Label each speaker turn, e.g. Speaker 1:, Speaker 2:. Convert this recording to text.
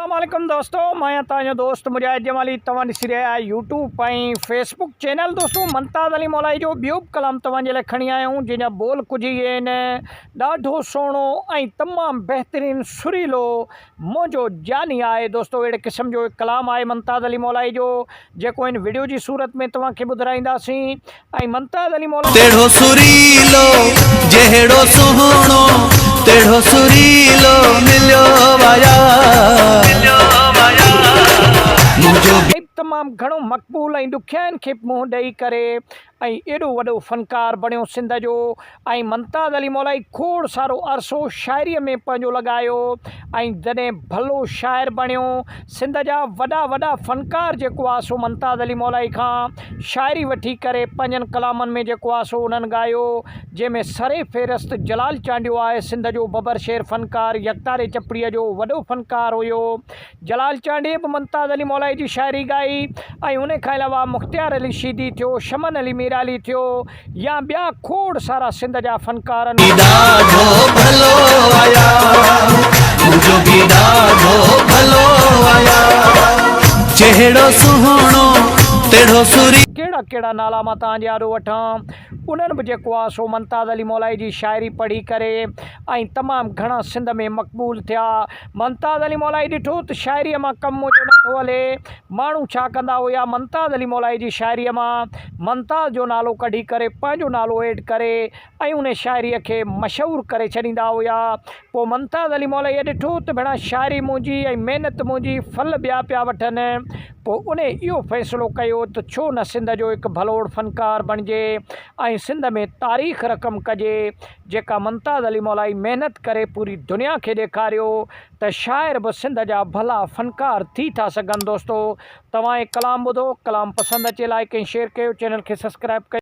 Speaker 1: السلام عليڪم دوستو مان آهيان توهان جو دوست مجاهد جمالي توهان ڏسي رهيا آهيو يوٽيوب ۽ فيسبوڪ چينل دوستو ممتاز علي مولائي جو ٻيو به ڪلام توهان جي لاء کڻي آيا آهيون جنهن جا ٻول ڪجهه هي آهن ڏاڍو سهڻو ۽ تمام بهترين سريلو منهنجو جاني آهي دوستو اهڙي قسم جو هڪ ڪلام آهي ممتاز علي مولائي جو جيڪو هن وڊيو جي صورت ۾ توهان کي ٻڌرائينداسين ۽ ممتاز علي مولائي.
Speaker 2: تهڙو سريلو جهڙو سهڻو تهڙو سريلو مليو وايا منهنجو.
Speaker 1: تمام گهڻو مقبول ۽ ڏکيائين کي منهن ڏئي ڪري ۽ ايڏو وڏو فنڪار بڻيو سنڌ جو ۽ ممتاز علي مولائي کوڙ سارو عرصو شاعريء ۾ پنهنجو لڳايو ۽ جڏهن ڀلو شاعر بڻيو سنڌ جا وڏا وڏا فنڪار جيڪو آ سو ممتاز علي مولائي کان شاعري وٺي ڪري پنهنجن ڪلامن ۾ جيڪو آ سو انهن ڳايو جنهن ۾ سر فهرست جلال چانڊيو آهي سنڌ جو ببر شير فنڪار يڪتاري چپڙيء جو وڏو فنڪار هيو جلال چانڊيي به ممتاز علي مولائي جي شاعري ڳائي ۽ ان کان علاوه مختيار علي شيدي ٿيو شمن علي ميرالي ٿيو يا ٻيا کوڙ سارا سنڌ جا فنڪارن.
Speaker 2: ڏاڍو ڀلو آيا منهنجو به ڏاڍو ڀلو آيا جهڙو سهڻو تهڙو سري.
Speaker 1: ڪهڙا ڪهڙا نالا مان توهان جي آڏو وٺان انهن به جيڪو آ سو ممتاز علي مولائي جي شاعري پڙهي ڪري ۽ تمام گهڻا سنڌ ۾ مقبول ٿيا ممتاز علي مولائي ڏٺو ته شاعريء مان ڪم منهنجو نٿو هلي ماڻهو ڇا ڪندا هيا ممتاز علي مولائي جي شاعريء مان ممتاز جو نالو ڪڍي ڪري پنهنجو نالو ايڊ ڪري ۽ ان شاعريء کي مشهور ڪري ڇڏيندا هيا. پوء ممتاز علي مولائيء ڏٺو ته ڀيڻا شاعري منهنجي ۽ محنت منهنجي ڦل ٻيا پيا وٺن. پوء ان اهو فيصلو ڪيو ته ڇو نه سنڌ جو هڪ ڀلوڙ فنڪار بڻجي ۽ سنڌ ۾ تاريخ رقم ڪجي جيڪا ممتاز علي مولائي محنت ڪري پوري دنيا کي ڏيکاريو ته شاعر به سنڌ جا ڀلا فنڪار ٿي ٿا سگهن دوستو توهان هي ڪلام ٻڌو ڪلام پسند اچي لائيڪ ۽ شيئر ڪيو چينل کي سسڪرائب ڪيو.